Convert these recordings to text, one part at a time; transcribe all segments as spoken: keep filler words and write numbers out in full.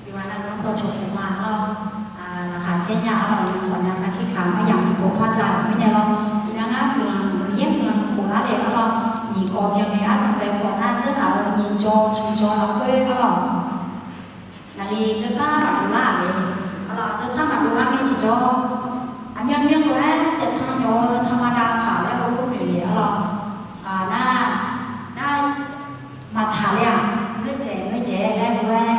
Yawqha navluf-anr dawqcawq puq ma arlawr. Laqkhaq caer nya arlawr, nymq-mr khawf nya sarkir kaq-anr aryamq tiqpov par za-euq mirnae lawr. Iqnan ngar guiqlanq yaer guiqlanq khof lar le arlawr. Nyiq kawv byanni ardanq bae khawf nar dzeur taq-euq nyiq jawr smq jawr lafkhoer arlawr. Naqli jawrsar maqdov lar-aq le arlawr, jawrsar maqdov lar ngae tiqjawr, aqmyanmyan lof-aer caevtan yawq-eu tanqma dav paq laer heulof noeq le arlawr. Nar, nar, maqtaq le-aq, ngeur dzaeq ngeur dzaeq laer heulof-aer,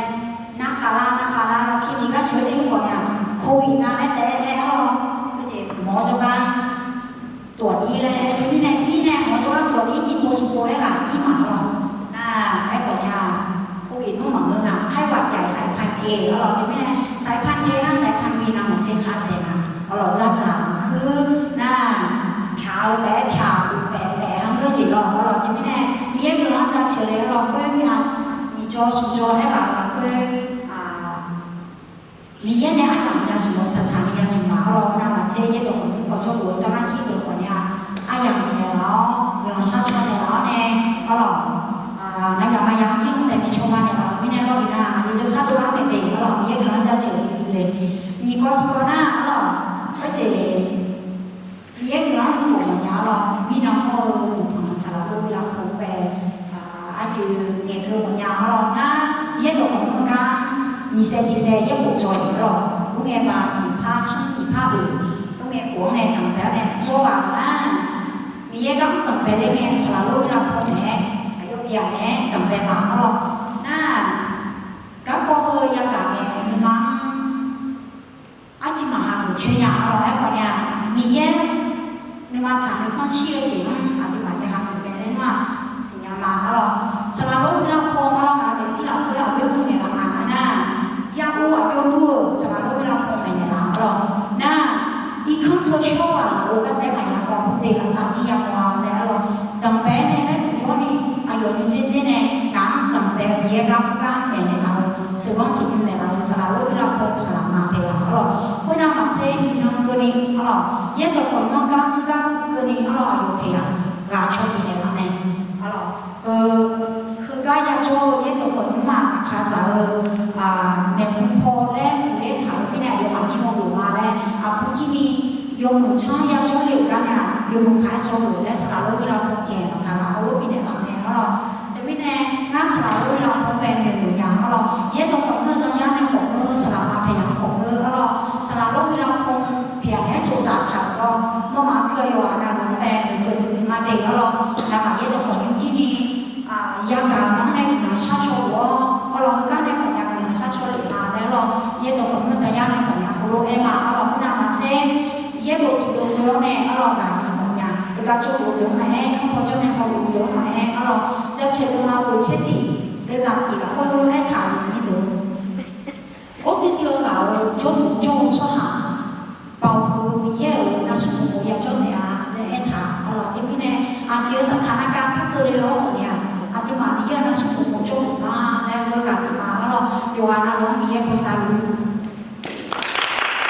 nar khavlar nar khavlar laer kirni gar sheuq-eu de-eu khawf nya, โควิด nav laer taef-aer aer arlawr. Khoerjeq mawr jawrgar ตรวจ ir laer aer teumirnae ir nae mawr jawrgar ตรวจ ir nyiq pov smq pov aer ghaq ir maqlawr. Nar aerkhawf nya, โควิด nmr maqngeur nga, ไข้หวัดใหญ่ สายพันธุ์ A arlawr. Teumirnae สายพันธุ์ A nar สายพันธุ์ B nav maqtser khav dzaeq nga arlawr. Dzardzaq maqkuir nar, pyaq-eu taef-aer pyaq, uqpaef paef ha ngeur jeq lawr arlawr. Teumirnae Miqyaer guiqlanq-anr jaceuq le arlawr. Khoer mya nyiq jawr smq jawr aer ghaq lafkhoer Miqyaer nae aryamq ya zmq-eu tsaqtsaq ni ya zmq ma arlawr. Navmaqtser yaerdawq khawf nymr khawf jawrluf-eu janr nar tir deuq khawf nya, aryamq naeqlaf-awr guiqlanq sharcaw naeqlaf-awr nae arlawr, nganyaf maqya-anr jir nmr taef ni cawba naeqlaf-eu mirnae lawr. Iqnan aqli jawrsar dovlar taef taef arlawr, Miqyaer guiqlanq-anr jaceuq le. Nyiq kawv tiqkawv nar arlawr, khoerjeq Miqyaer guiqlanq-anr khof mawfnya arlawr. Mirnan mawr-eu duqpanq saqlaq lor lavpov bae, arjeuq ngaeqkeuv mawfnya arlawr. Ngar yaerdawq khawf nymr-eu gar nyiq saev tiq saev yaerbof dzaw-iq arlawr. Lof ngae ba nyiq par smr nyiq par oeq, lof ngae khof-anr nae danqbae-awr nae tsawrhaq nar, Miqyaer gar mr danqbae ler ngae saqlaq lor lavpov naeq-aer, aqyawf pyaeq naeq-aer danqbae ma arlawr. Nar, garkawv heu yagaq ngae nuima-anr arjir maqha geuf coer nya arlawr. Aerkhawf nya, Miqyaer nuima tsaq nuikhanr shir-eu jeq-anr aqduimaf ya ha geuf mae laer nar-aq, siqnya ma arlawr. Saqlaq lor lavpov arlawr, ngaq-euq daefzir lafkhoer aqjox mr naeqlaf nga nar, yar ur aqjox mr-eu saqlaq lor lavpov naeqnaeq laf arlawr. Nar, irkanr teu shawr-aq lafov gar taef maqya kawv, pu de laftav jir ya kawv-a laer arlawr. Danqbae nae laerluf yawr ni, aqyawf ni dzer dzer nae ngaq-anr danqbae-eu Miqyaer gar mr gar maeqnaeq laf-eu, sheuqghanr sheuqnymr naeqlaf-eu saqlaq lor lavpov saqlaq ma paeq-a arlawr. Khoernav maqtser iqnan keuvni arlawr, yaerdawq khawf nymr gar mr gar keuvni arlawr, aqyawf paeq-aq, ghaq caw bifnaeq laf mae arlawr. Heugar yajawr-eu yaerdawq khawf nymr-aq, aqkaqzaq-eu maeqhu paw laer mqler taq-eu mirnae aqyawfmaf jir mawgeuf ma laer aqbur jir ni yawmuiq tsanr yajawr le-euq gar nae-aq, yawmuiq paq-aer dzawgeuf laer saqlaq lor lavpov taeq maqtaq ghaq heulof bifnaeq laf mae arlawr. Teumirnae ngar saqlaq lor lavpov bae noeqnoeq nya arlawr. Yaerdawq khawf nymr-eu danyar nae khawf ngeur, saqlaq ma paeq yaq khawf ngeur arlawr. Saqlaq lor lavpov paeq-aq naeq-aer tsovtsaf taq-euq lawr. Nawmaf aqgeu-eu yawqghaq navluf-anr bae noeqgeuf duidui ma de arlawr. Ngamaf yaerdawq khawf nymr jir ni yagaq-eu nanr nae guiqlanq sharcaw luf-awr arlawr, heugar nae khawf nya guiqlanq sharcaw lef ma laer arlawr. Yaerdawq khawf nymr-eu danyar nae khawf nya heulof-aer ma arlawr. Khoernav maqtser yaerbof tiqdeuv deuv-awr nae arlawr, ghaq tiq mawf nya. Heugar jawrluf deuv-anr maqaer, kanr paw jawr nae hawluf deuv-anr maqaer arlawr, jaceuq deuv ma ghof tser tiq, leuzaq tiq lafkhoer heulof-aer taq-euq ni deuq Gawrdui dui-eu ghaq-euq jawrluf jawr-eu tsawrhaq, Baoq heu Miqyaer-euq navsmr khof yajawr naeq-a laer aertaq arlawr. Teumirnae aqjeq-eu saqtaq navgav par keuvle lawr khawf ni-aq, aqduimaf Miqyaer-euq navsmr khof jawrluf ma laer heulof-aer ghaq bif ma arlawr. Yawqghaq navluf-anr Miqyaer bosav luf